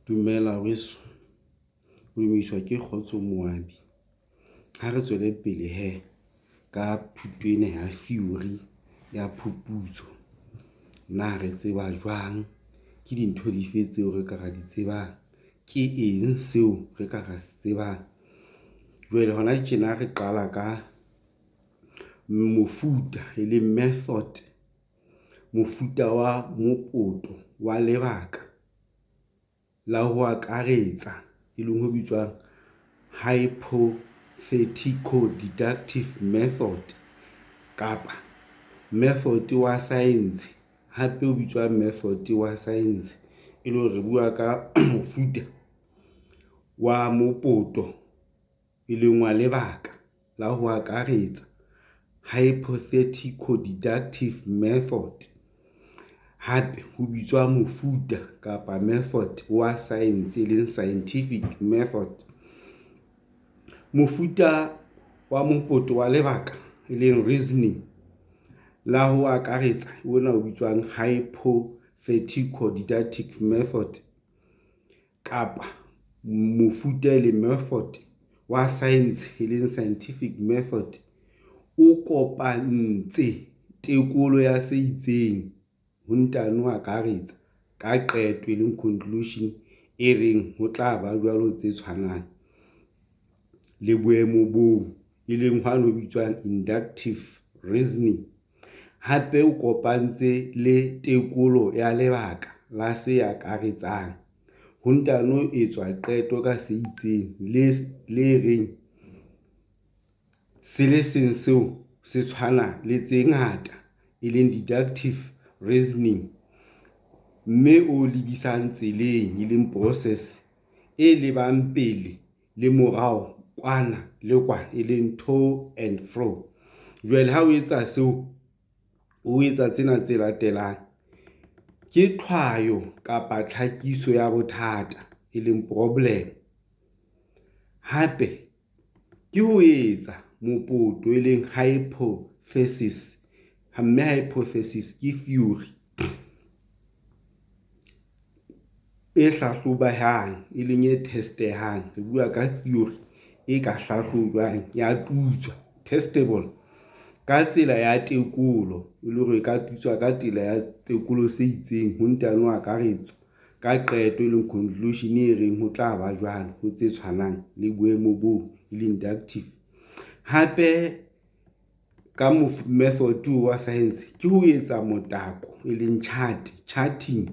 Dumela weso, o dumediswa ke Kgotso Moabi. Ha re tswele pele he ka thuto ena ya theory ya phuputso. Na re tseba jwang, ke dintho dife tseo re ka ra di tsebang? Ke eng seo re ka ra se tsebang? Jwale hona tjena re qala ka mofuta e leng method. Mofuta wa mopoto wa lebaka la ho akaretsa, e leng ho bitswang hypothetico-deductive method kapa method wa science hape o bitswang method wa science. E le hore re bua ka mofuta wa mopoto, e leng wa lebaka la ho akaretsa hypothetico-deductive method. Hape ho bitswa mofuta kapa method wa science, e leng scientific method. Mofuta wa mopoto wa lebaka e leng reasoning la ho akaretsa ona o bitswang hypothetico-deductive method kapa mofuta e leng method wa science, e leng scientific method. O kopantse tekolo ya se itseng, ho ntano akaretsa ka qeto, e leng conclusion, e reng ho tla ba jwalo tse tshwanang le boemo boo, e leng hwane ho bitswang inductive reasoning. Hape o kopantse le tekolo ya lebaka la se akaretsang, ho ntano etswa qeto ka se itseng, le reng se le seng seo se tshwana le tse ngata, e leng deductive reasoning. Mme o lebisang tseleng, e leng process e lebang pele le morao kwana le kwana, e leng to and fro. Jwale ha o etsa seo, o etsa tsena tse latelang. Ke tlhwayo kapa tlhakiso ya bothata, e leng problem. Hape ke ho etsa mopoto e leng hypothesis, mme hypothesis ke theory e hlahlobehang, e leng e test-ehang. Re bua ka theory e ka hlahlojwang ya tutswa, testable ka tsela ya tekolo, e le hore e ka tutswa ka tsela ya tekolo se itseng. Ho ntano akaretswa ka qeto, e leng conclusion e reng ho tla ba jwalo ho tse tshwanang le boemo boo, e leng inductive. Hape ka method wa science ke ho etsa motako, e leng chart, charting.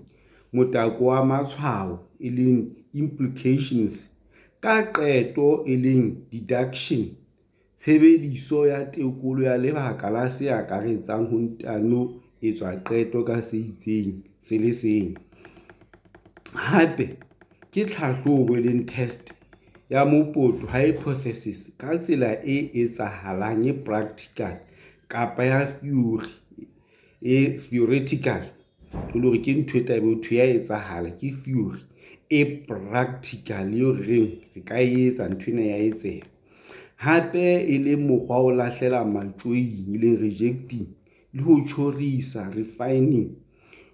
Motako wa matshwao, e leng implications ka qeto, e leng deduction. Tshebediso ya tekolo ya lebaka la se akaretsang ho ntano etswa qeto ka se itseng se le seng. Hape ke tlhahlobo, e leng test ya mopoto, hypothesis ka tsela e etsahalang, e practical kapa ya theory e theoretical. E le hore ke ntho e tla be ho thwe ya etsahala, ke theory e practical eo re reng re ka etsa nthwena ya etseha. Hape e le mokgwa wa ho lahlela matjoing, e leng rejecting le ho tjhorisa, refining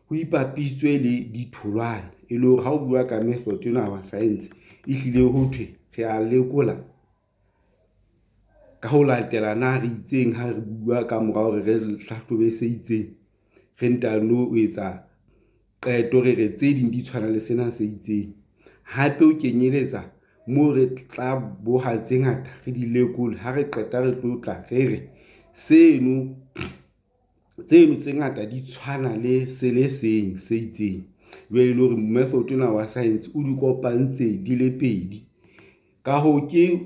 ho ipapisitswe le ditholwana. E le hore ha o bua ka method ena wa science, ehlile ho thwe re a lekola ka ho latela na re itseng ha re bua ka mora hore re hlahlobe se itseng, re ntano etsa qeto, re re tse ding di tshwana le sena se itseng. Hape ho kenyeletsa moo re tla boha tse ngata, re di lekole ha re qeta re tlo tla re re seno, tseno tse ngata di tshwana le se le seng se itseng. Jwale e le hore method ona wa science o di kopantse di le pedi. Ka hoo, ke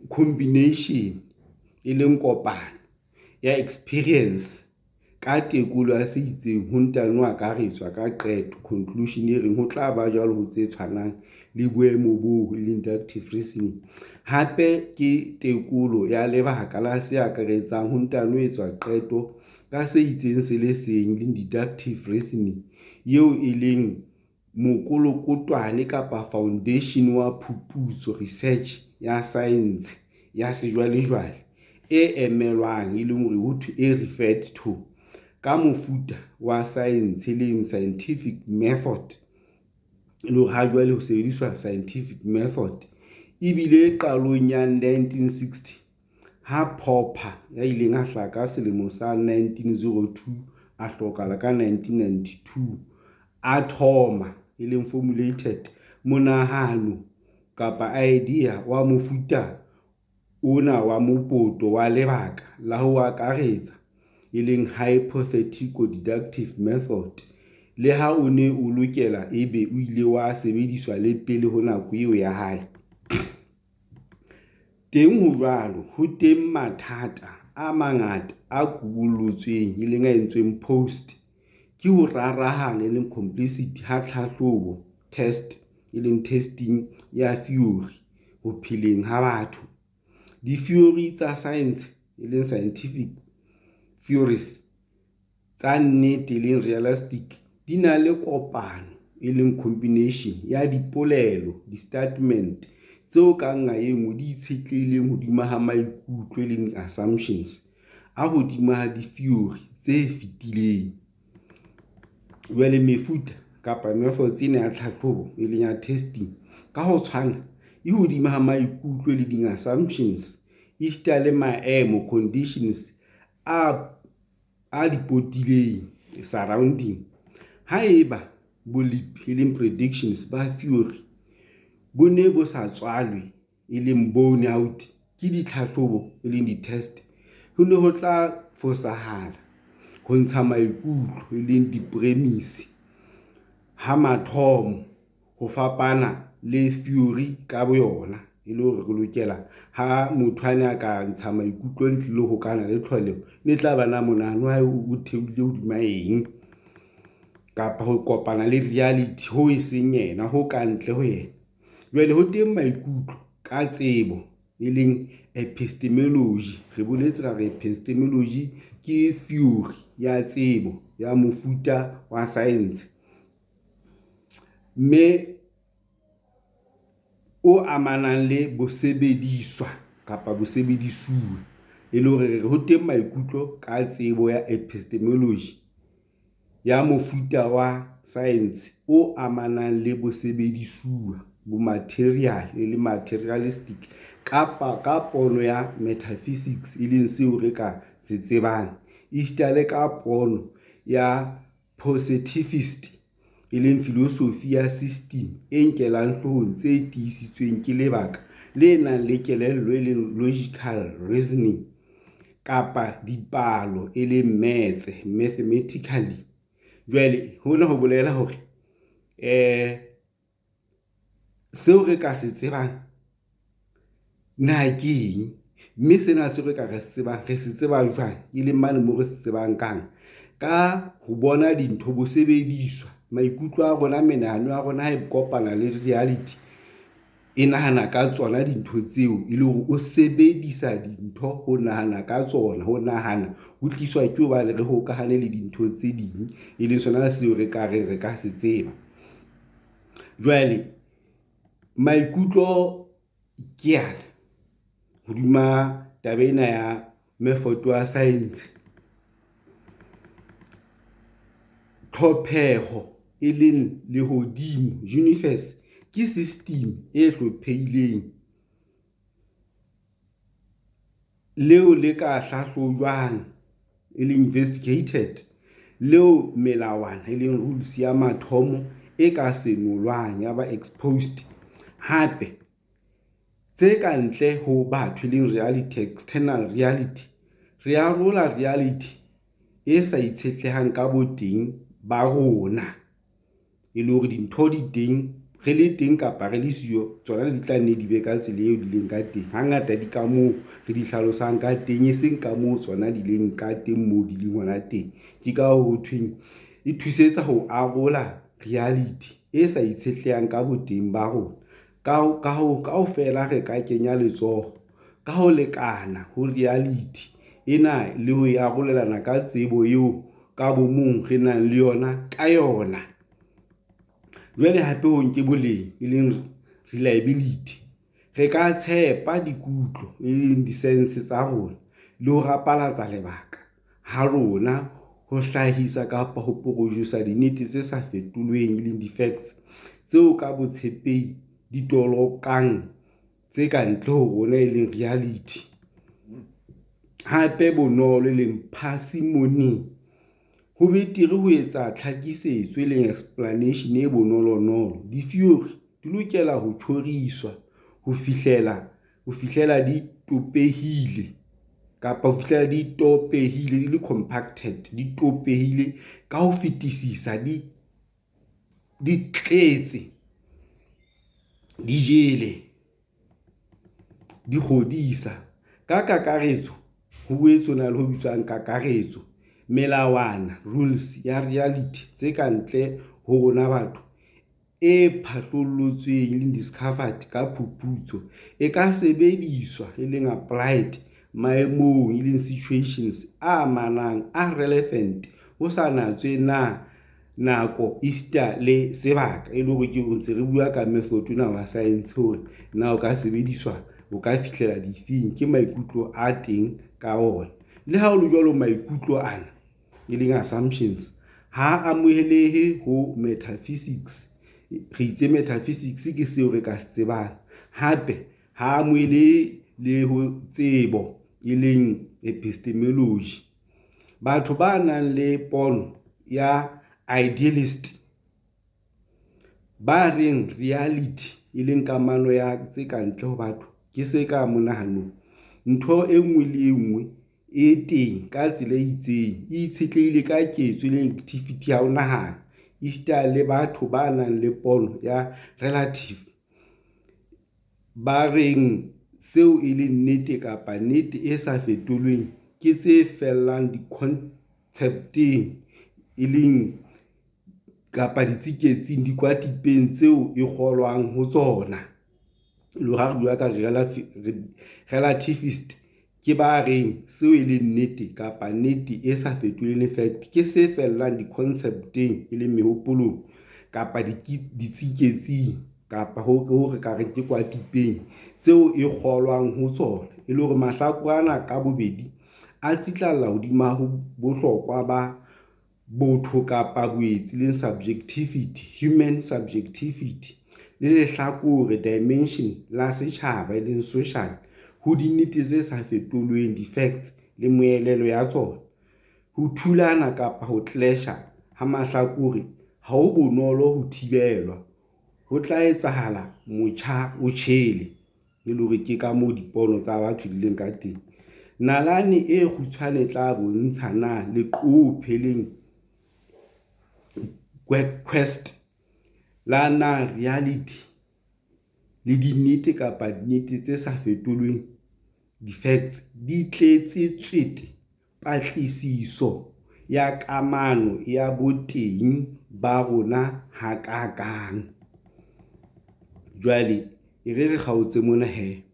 combination, e leng kopano ya experience ka tekolo ya se itseng, ho ntano akaretswa ka qeto, conclusion, e reng ho tla ba jwalo ho tse tshwanang le boemo boo, e leng inductive reasoning. Hape ke tekolo ya lebaka la se akaretsang ho ntano etswa qeto ka se itseng se le seng, leng deductive reasoning eo e leng mokolokotwane kapa foundation wa phuputso, research ya science ya sejwalejwale e emelwang, e leng hore ho thwe e referred to ka mofuta wa science, e leng scientific method. E le hore ha jwale ho sebediswa scientific method. Ebile qalong ya 1960 ha Popper ya ileng a hlaha ka selemo sa 1902, a hlokahala ka 1992, a thoma, e leng formulated, monahano kapa idea wa mofuta ona wa mopoto wa lebaka la ho akaretsa, e leng hypothetico-deductive method, le ha o ne o lokela ebe o ile wa sebediswa le pele ho nako eo ya hae. Teng ho jwalo, ho teng mathata a mangata a kubollotsweng, posed, ke ho rarahana, complexity, ha tlhahlobo, test, testing, ya theori ho pheleng ha batho. Ditheori tsa saense, scientific theories, tsa nnete, realistic, di na le kopano, combination, ya dipolelo, statements, tseo ka nqa e nngwe di itshetlehileng hodima maikutlo, assumptions, a hodima ditheori tse fetileng. Jwale mefuta kapa methods ena ya tlhahlobo, e leng ya testing, ka ho tshwana e hodima maikutlo le di-assumptions esita le maemo, conditions, a di potileng, surrounding. Ha eba bolepi, predictions, ba theori bo ne bo sa tswalwe, borne out, ke ditlhahlobo, tests, ho ne ho tla fosahala ho ntsha maikutlo, dipremise, a mathomo ho fapana le theori ka boyona. E le hore re lokela ha motho a ne a ka ntsha maikutlo ntle le ho hokahana le tlholeho, ne tla ba na monahano wa hae o theohile hodima eng kapa ho kopana le reality ho e seng yena ho kantle ho yena. Jwale ho teng maikutlo ka tsebo, e leng epistemology. Re boletse ra re epistemology ke theory ya tsebo ya mofuta wa science, mme o amanang le bosebediswa kapa bosebedisuwa. E le hore ho teng maikutlo ka tsebo ya epistemology ya mofuta wa science o amanang le bosebedisuwa, bo-material, e leng materialistic, kapa ka pono ya metaphysics, e leng seo re ka se tsebang, esita le ka pono ya positivist, e leng filosofi ya system e nkellang hloohong tse tiisitsweng ke lebaka le nang le kelello, e leng logical reasoning, kapa dipalo, e leng mmetse, mathematically. Jwale hona ho bolela hore seo re ka se tsebang na ke eng, mme sena seo re ka re se tsebang re se tseba jwang, e leng mane moo re se tsebang kang ka ho bona dintho bo sebediswa maikutlo a rona, menahano ya rona ha e kopana le reality e nahana ka tsona dintho tseo, e le hore o sebedisa dintho ho nahana ka tsona. Ho nahana ho tliswa ke hobane re hokahane le dintho tse ding, e leng sona seo re ka reng re ka se tseba. Jwale maikutlo ke ana hodima taba ena ya method wa science. Tlhopheho, e leng lehodimo, universe, ke system e hlophehileng, leo le ka hlahlojwang, e leng investigated, leo melawana, e leng rules, ya mathomo e ka senolwang, ya ba exposed. Hape tse ka ntle ho batho, e leng reality, external reality. Re arola reality e sa itshetlehang ka boteng ba rona, e le hore dintho di teng, re le teng kapa re le siyo, tsona di tla nne di be ka tsela eo di leng ka teng. Hangata di ka moo re di hlalosang ka teng, e seng ka moo tsona di leng ka teng moo di leng hona teng. Ke ka hoo ho thweng e thusetsa ho arola reality e sa itshetlehang ka boteng ba rona. Ka hoo, kaofela re ka kenya letsoho ka ho lekana ho reality ena le ho e arolelana ka tsebo eo ka bomong re nang le yona ka yona. Jwale hape ho nke boleng, e leng reliability. Re ka tshepa dikutlo, e leng di-sense tsa rona, le ho rapalatsa lebaka ha rona ho hlahisa kapa ho produce-a dinnete tse sa fetolweng, e leng di-facts. tseo ka botshepehi di tolokang tse ka ntle ho rona, e leng reality. Hape bonolo, e leng parsimony. Ho betere ho etsa tlhakisetso, e leng explanation, e bonolonolo. Ditheory di lokela ho tjhoriswa ho fihlela di topehile kapa ho fihlela di topehile, di le compacted, di topehile ka ho fetisisa, di tletse, di jele, di kgodisa. Ka kakaretso, ho boetse ho na le ho bitswang kakaretso. Melawana, rules, ya reality, tse ka ntle ho rona batho, e phahlollotsweng, e leng discovered, ka phuputso, e ka sebediswa, e leng applied, maemong, e leng situations, a amanang, a relevant, ho sa natswe na nako esita le sebaka. E le hore ke ntse re bua ka method ona wa science hore na o ka sebediswa, o ka fihlela difeng, ke maikutlo a teng ka ona. Le ha ho le jwalo, maikutlo ana, e leng assumptions, ha amohelehe ho metaphysics. Re itse metaphysics ke seo re ka se tsebang. Hape ha amohelehe le ho tsebo, e leng epistemology. Batho ba nang le pono ya idealist, ba reng reality, e leng kamano ya tse ka ntle ho batho, ke se ka monahanong. Ntho e nngwe le e nngwe e teng ka tsela e itseng, e itshetlehile ka ketso, e leng activity ya ho nahana. Esita le batho ba nang le pono ya relative, ba reng seo e leng nnete kapa nnete e sa fetolweng ke tse fellang di-concept-eng, e leng kapa ditsiketsing, dikwatipeng tseo e kgolwang ho tsona. Le ha re bua ka relativist, ke ba reng seo e leng nnete kapa nnete e sa fetolweng, fact, ke se fellang di-concept-eng, e leng mehopolong kapa ditsiketsing kapa ho re ka re ke kwatipeng tseo e kgolwang ho tsona. E le hore mahlakore ana ka bobedi a tsitlalla hodima ho bohlokwa ba botho kapa boetsi, leng subjectivity, human subjectivity, le lehlakore, dimension, la setjhaba, e leng social, ho dinnete tse sa fetolweng, di-facts, le meelelo ya tsona. Ho thulana kapa ho clash-a ha mahlakore ha ho bonolo ho thibelwa, ho tla etsahala motjha-o-tjhele. E le hore ke ka moo dipono tsa batho di leng ka teng. Nalane e kgutshwane e tla bontsha na leqhophe leng quest la na reality le dinnete kapa dinnete tse sa fetolweng, di-facts, di tletse tswete patlisiso ya kamano ya boteng ba rona hakakang. Jwale e re re kgaotse mona he,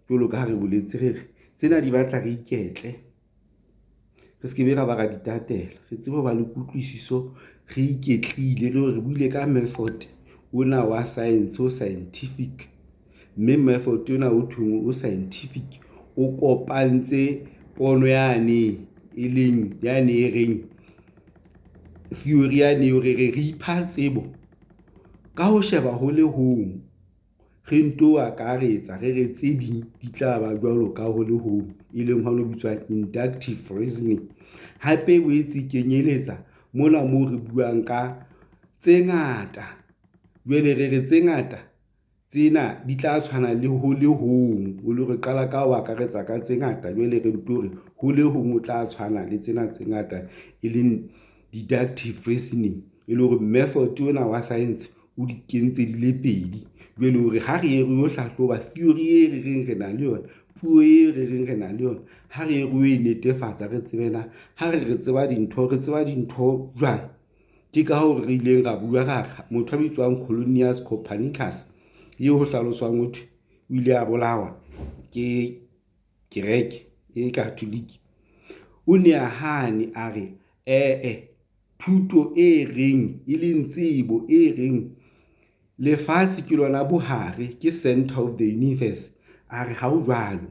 jwalo ka ha re boletse, re re tsena di batla re iketle, re se ke be ra ba ra di tatela, re tsebe ho ba le kutlwisiso, re iketlile le hore re buile ka method ona wa science o scientific, mme method ona o thweng o scientific o kopantse pono yane, e leng yane e reng theory yane eo re re re ipha tsebo ka ho sheba ho le hong, re nto akaretsa, re re tse ding di tla ba jwalo ka ho le hong, e leng hona ho bitswang inductive reasoning. Hape e boetse e kenyeletsa mona moo re buang ka tse ngata, jwale re re tse ngata tsena di tla tshwana le ho le hong, o le re qala ka ho akaretsa ka tse ngata, jwale re nto re ho le hong o tla tshwana le tsena tse ngata, e leng deductive reasoning. E le hore method ona wa science o di kentse di le pedi, jwale hore ha re ye re yo hlahloba theory e re reng re na le yona, puo e re reng re na le yona, ha re ye re yo e netefatsa, re tsebe na ha re re tseba dintho, re tseba dintho jwang. Ke ka hoo re ileng ra bua ra re motho a bitswang Colonius Copernicus, eo ho hlaloswang ho thwe o ile a bolawa ke kereke e Catholic, o ne a hane a re ee thuto e reng e leng tsebo e reng lefatshe ke lona bohare, ke center of the universe, a re ha ho jwalo,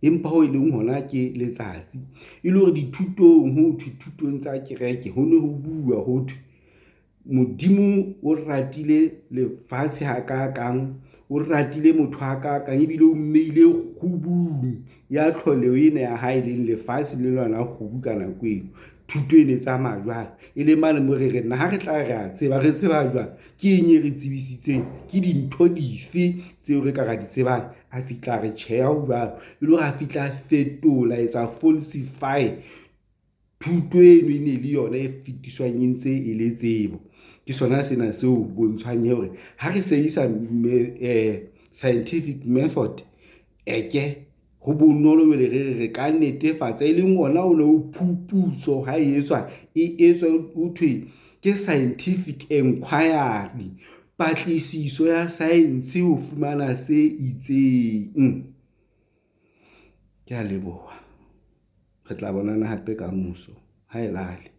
empa ho e leng hona ke letsatsi. E le hore dithutong ho thwe thutong tsa kereke ho ne ho bua ho thwe. Modimo o ratile lefatshe hakakang, o ratile motho hakakang ebile o mmeile kgubung ya tlholeho ena ya hae, e leng lefatshe le lona kgubu ka nako eno. Thuto e ne tsamaya jwalo, e le mane mo re reng na ha re tla re a tseba, re tseba jwang? Ke eng e re tsebisitseng? Ke dintho dife tseo re ka ra di tsebang? A fihla a re, tjhe, ha ho jwalo. E le hore a fihla a fetola, a etsa falsify thuto eno e ne le yona e fetiswang e ntse e le tsebo. Ke sona sena seo bontshang hore ha re sebedisa scientific method eke ho bonolo jwale re re re ka netefatsa, e leng ona o no phuputso ha e etswa e etswa ho thwe ke scientific enquiry. Patlisiso ya science ho fumana se itseng. Ke a leboha. Re tla bonana hape kamoso. Haelale.